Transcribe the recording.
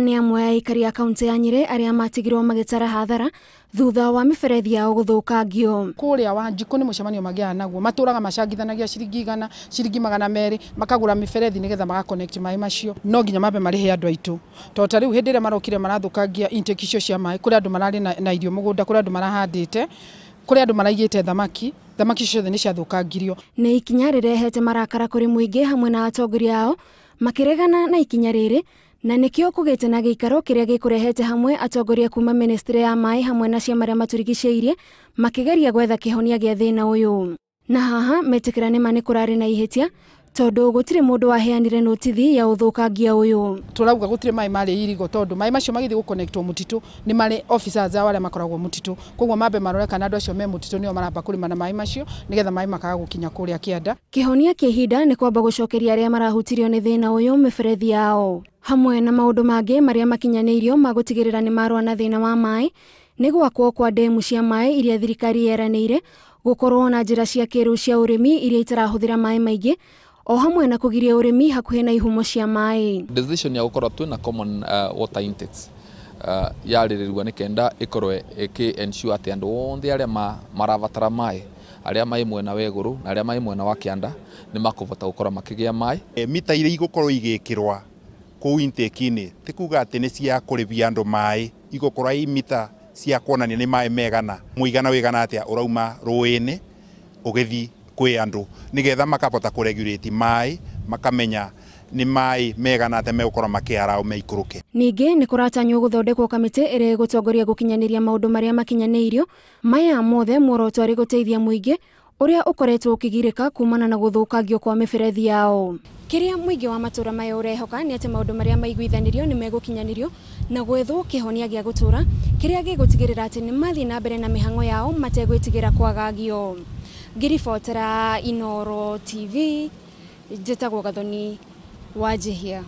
nĩ amwe a aikari a kaunti ya Nyĩrĩ arĩa matigirwo magĩtara hathara thutha wa mĩberethi yao gũthũkangio. Kũrĩa Wanjikũ nĩ mũcemanio magĩaga naguo, matũraga macangithanagia ciringi 100, ciringi 200, makagũra mĩberethi nĩgetha magaconnect maĩ macio. No nginya mambe marĩhe andũ aitũ, tondũ ta rĩu hĩndĩ ĩrĩa marokire marathũkangia intake icio cia maĩ, kũrĩ andũ mararĩ na irio mũgũnda, kũrĩ andũ marahandĩte, kũrĩ andũ maraigĩte thamaki, thamaki ciothe nĩ ciathũkangirio. Nĩ ikinya rĩrehete marakara kũrĩ mũingĩ hamwe na atongoria ao makĩregana na ikinya rĩrĩ, na nĩkĩo kũgĩte na gĩikaro kĩrĩa gĩkũrehete hamwe atongoria kuma ministry ya maĩ hamwe na cia marĩa matũrigicĩirie makĩgeria gwetha kĩhonia gĩa thĩna ũyũ. Na haha metĩkĩra nĩma nĩ kũrarĩ na ihĩtia tondũ gũtirĩ mũndũ waheanire notithi ya ũthũkangia ũyũ. Tũrauga gũtirĩ maĩ marĩ irigo tondũ maĩ macio magĩthiĩ gũconnectwo mũtitũ nĩ marĩ officers ao arĩa makoragwo mũtitũ, koguo mambe marore kana andũ acio me mũtitũ nĩo maramba kũrĩma na maĩ macio nĩgetha maĩ makaga gũkinya kũrĩa kĩanda. Kĩhonia kĩa ihinda nĩ kwamba gũcokeria arĩa marahutirio nĩ thĩna ũyũ mĩberethi yao hamwe na maũndũ mangĩ marĩa makinyanĩirio ma gũtigĩrĩra nĩ marũa na thĩna wa maĩ nĩ gwakwo kwa ndemu cia maĩ iria thirikari yeranĩire, gũkorwo na njĩra cia kĩrĩu cia ũrĩmi iria itarahũthĩra maĩ maingĩ o hamwe na kũgiria ũrĩmi hakuhĩ na ihumo cia maĩ. Decision ya gũkorwo twĩna common water intakes yarĩrĩrua nĩ kenda ĩkorwo ĩkĩ ensure atĩ andũ othe arĩa marabatara maĩ, arĩa maĩ mwena wa igũrũ na arĩa maĩ mwena wa kĩanda nĩ makũhota gũkorwo makĩgĩa maĩ. Mita iria igũkorwo igĩkĩrwa kũu intake-inĩ ti kuga atĩ nĩ cia kũrĩbia andũ maĩ, igũkorwo i mita cia kuonania nĩ maĩ megana, mũigana wĩgana atĩa ũrauma rũĩ-inĩ ũgĩthiĩ kwĩ andũ nĩgetha makahota kũregulate maĩ, makamenya nĩ maĩ megana atĩa megũkorwo makĩarao meikũrũke. Ningĩ nĩ kũratanywo gũthondekwo kamĩtĩ ĩrĩa ĩgũtongoria gũkinyanĩria maũndũ marĩa makinyanĩirio. Maya mothe muoroto arĩ gũteithia mũingĩ ũrĩa ũkoretwo ũkĩgirĩka kumana na gũthũkangio kwa mĩberethi yao. Kĩrĩa mũingĩ wa matũra maya ũrehoka nĩ atĩ maũndũ marĩa maiguithanĩrio nĩ megũkinyanĩrio na gwethwo kĩhonia gĩa gũtũra kĩrĩa gĩgũtigĩrĩra atĩ nĩ mathiĩ na mbere na mĩhang'o yao mategwĩtigĩra kwagagio. Ngĩribotera Inooro TV, njĩtagwo Gathoni Wanjihia.